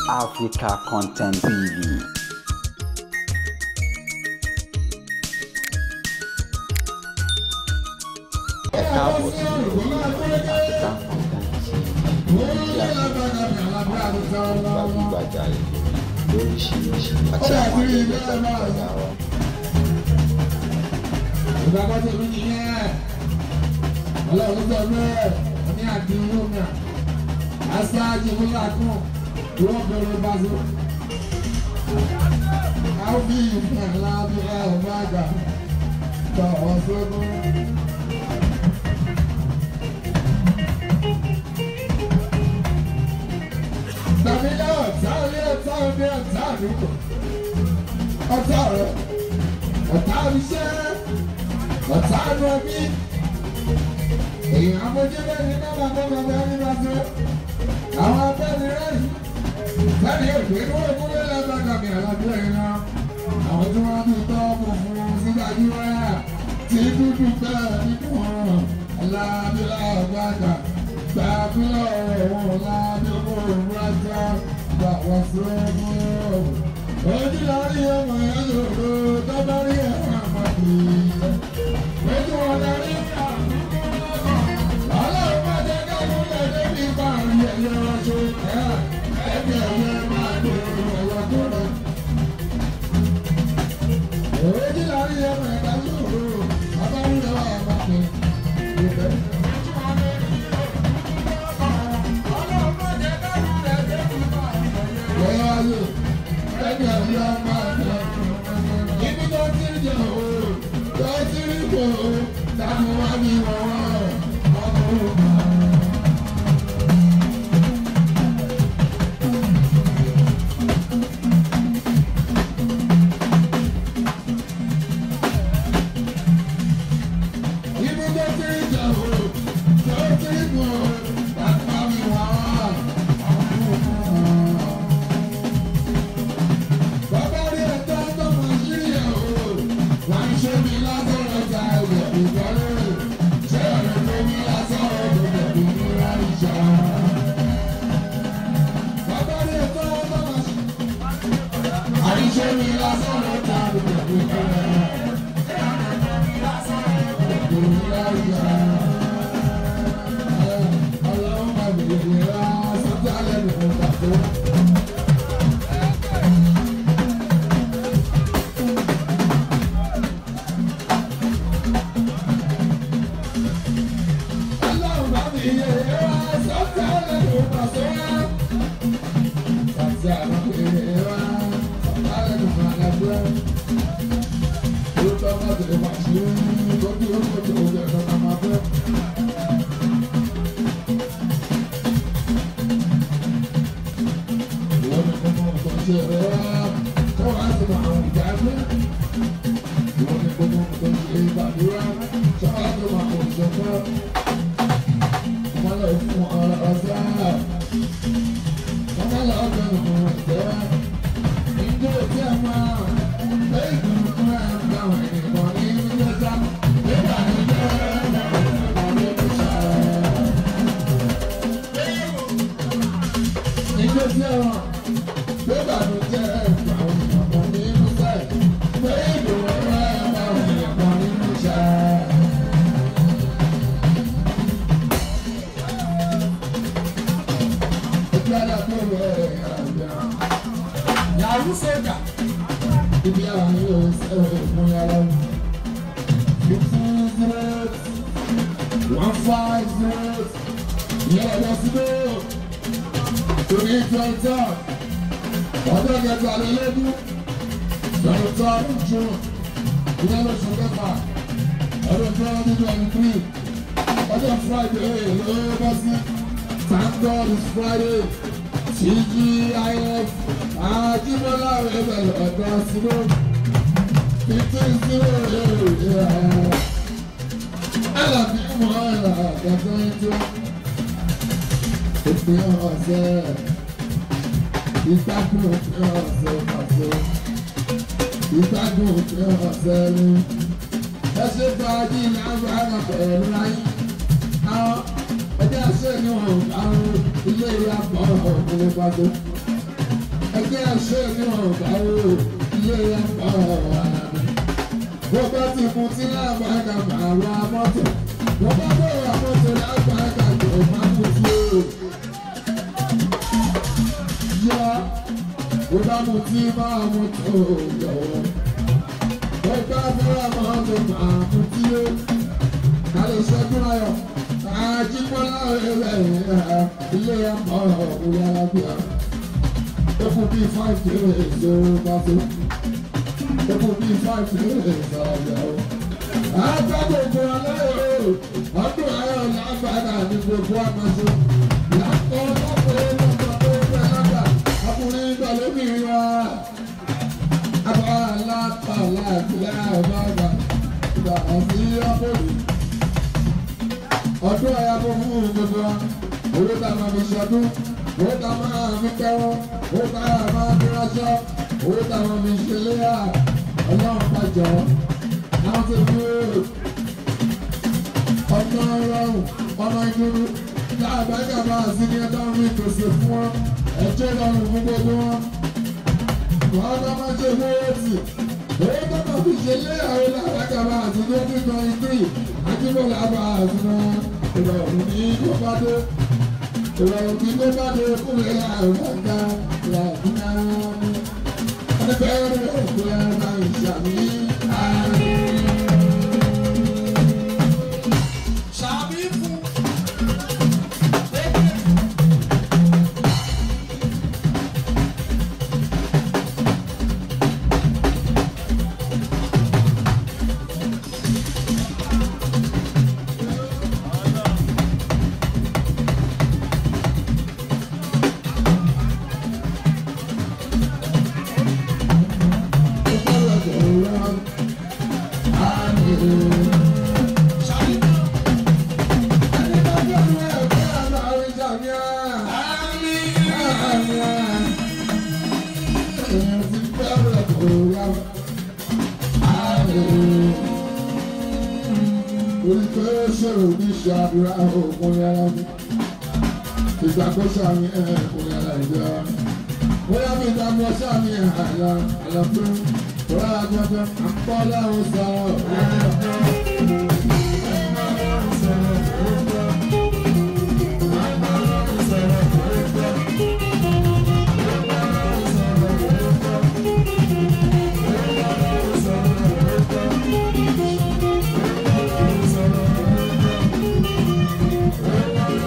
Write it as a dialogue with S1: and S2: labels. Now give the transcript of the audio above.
S1: Africa Content TV. Ẹ káàbọ̀ sí orí African Content TV tí a ti ń gbajúgbajà ètò lóríṣiríṣi àti àwọn ayẹyẹ gbajúgbajà wa.
S2: Ìgbàgbọ́ tèmi nìyẹn. Ọlọ́run sọ bẹ́ẹ̀ ní àdúgbò náà. Aṣáájú Fúlàkùn wọ́n bẹ̀rẹ̀ bàṣẹ. A ó fi ìfẹ́ ńlá bí ẹ ò bá gbà tọ̀ ọ́ sógún. Gbàmílẹ̀ ọ̀tá ilé ọ̀tá òde ọ̀tá àdúgbò. Ọ̀tá ọ̀rẹ́, ọ̀tá iṣẹ́, ọ̀tá ẹbí. Èèyàn amójúbẹ́ ní bàbá bàbá ní bàbá. Àwọn abẹ́ni rẹ́yìn. Sẹ́ni èpè ní wọ́n kúrò lẹ́gbẹ̀ẹ́ mi àlàbí ẹ̀yìn náà. Àwọn tí wọ́n ti tọ́ funfun sígbàjú rẹ̀ tí dúdú bẹ́ẹ̀ nínú ọ̀ràn. Alábílà ọ̀gbàgbà gbàgbílà ọ̀wọ̀n lábí òwúrọ̀ gbà wá sí ọgbọ́n. Ojú lárí ọmọ ẹ̀ lòdò tó bá rí ẹ̀wọ̀n àmọ́ kì í. Ojú wọn lárí ọlọ́run má jẹ́ káwọn lẹ́dẹ́ bí parí ẹ̀yẹ ọjọ́ ẹ̀ẹ́dẹ̀ ẹ̀yẹ máa dé ẹ̀yẹ tó rẹ̀. Ojú lárí ọmọ ẹ̀dá lòdò ọba rí ẹ̀wọ̀n àmọ́ kì í. Ibi tó ti rí jẹ o, tó ti rí kò o, táwọn wá ní wọ́n ọmọ ògbà. Ibi tó ti rí jẹ o, tó ti rí kò o, táwọn wá ní wọ́n ọmọ ògbà. Bàbá rí ẹ̀tọ́ tó mọ̀ sí ẹ̀ o, wọ́n ń ṣe mi lásán ọjà ẹ̀wẹ̀ ìkọ́lé. Ṣé ọ̀rẹ́ tó mi lásán ọ̀dọ̀ mi ní àríṣà? Bàbá rí ẹ̀tọ́ tó mọ̀ sí. Àríṣe mi lásán ọjà ẹ̀wẹ̀ ìkọ́lé. Ṣé ọ̀rẹ́ tó mi lásán ọ̀dọ̀ mi ní àríṣà? Ọlọ́run máa bèèrè wá sọ́jà lẹ́nu ọ̀gá tó. Ọlọ́run bá mi yẹ wá sọ́jà lẹ́nu ọ̀gá tó wá. Sọ́jà lẹ́nu wá sọ́jà lẹ́nu ọ̀gá tó wá. Orúkọ máa tẹ̀lé máa ṣe é lójú orúkọ tó ń bẹ̀rẹ̀ náà máa fẹ́. Ìwọ ni mo mọ nǹkan ṣe rẹ̀ wá tó wá sí máa ń jà pé. Ìwọ ni mo mọ nǹkan ṣe gbàdúrà tó wá sí máa ń sọ fún. Wọ́n lọ fún ọ̀rọ̀ ọ̀sá. Wọ́n lọ bẹ̀rù fún ẹ̀jẹ̀ wá. Ǹjẹ́ tí a máa lé ìdùnnú fún ẹ̀ ń gbà wọ́n ènìyàn ní ìjọba? Nígbà tí jẹ́ ẹ̀rọ ní ìṣẹ́. Ǹjẹ́ tí a máa nígbà tó jẹ́ ẹ̀rọ àwọn ènìyàn ní ìṣẹ́? Lé ìdùnnú fún ẹ̀ ń gbà wọ́n ènìyàn ní ìṣẹ́. Yahoo sójà. Ibi àwọn yóò ṣe fún yàrá. 15 0 1 5 0. Yẹ́n lọ sí ló. Torí 23. Ọjọ́ kẹtàlélógún. 23 June. Ìyẹn lóṣù kẹfà. Ọdún 2023. Ọjọ́ Friday ló bọ́ sí. Thank God it's Friday. TGIF. Ajibola Rebel ọ̀dọ́ sílò. 15 0. Alábí mọ́ ẹ̀rọ àgbàdo ẹjọ́. Òpin ọ̀sẹ̀. Ìgbádùn òpin ọ̀sẹ̀ pàṣẹ. Ìgbádùn òpin ọ̀sẹ̀ ni. Ẹ ṣe fàájì lágbára pẹ̀lú ayé. Àwọn ẹjẹ́ àṣẹ ni wọn ò bá ilé ìyá pọ̀ òkúlé pàṣẹ. Ilé ẹ̀ṣẹ́ ní ọ̀gá o, ilé ẹ̀fọ́ ọ̀hún. Bó bá ti mu tí lágbàgà máa ra mọ́tò. Bó bá bọ̀rọ̀ mọ́tò lágbàgà tó máa mú sí o. Yá, bó bá mu tí máa mú tó yọ̀. Bó bá bọ̀rọ̀ mọ́tò máa mú tí o. Kálí ṣẹ́gun ayọ̀, àjíkọ́lá rẹ̀ ilé ẹ̀fọ́ ọ̀hún lágbàgà. Ó fún bíi 5 days ó bá tó. Ó fún bíi 5 days ọ̀yọ́. Àgbàgbogbo aláyọ̀ ọdún ayọ̀ lágbára ní gbogbo àmọ́ṣe. Lápò lọ́pọ̀ lọ́pọ̀ tó fẹ́ lágbà ọkùnrin gbàlóbìnrin wa. Àbá aláta láti láàbàgbà ìgbà àti ọmọdé. Ọdún ayọ̀ fún gbogbo wa. Owó tá a máa fi ṣọdún. Owó tá a máa fi kẹ́wọ́, owó tá a máa fi ránṣọ́, owó tá a máa fi ṣe léyà, ọlọ́run bàjọ́, àwọn tó fi ọ̀nà rọrùn, ọ̀nà ìdúró, láàbáyé máa sí ní ẹ̀dá orí ìpèsè fún wọn, ẹ̀jẹ̀ rọrùn fún gbogbo wọn. Wọ́n bá máa ṣe fún owó tì, owó tó máa fi ṣe léyà ó láàbáyé máa sí ní 2023, akíbọ̀lá máa sí náà, ìrọ̀rùn ní kọ́pádé. Ìrọ̀rùn tí kò bá dé kúrẹ́ àgbàgbà làbúná mi. Ẹni bẹ́ẹ̀rẹ̀ òkúrẹ́ máa ń ṣàmì àárín.
S3: Ṣàmì fún.
S2: Àpọ́lá ń sọ̀rọ̀.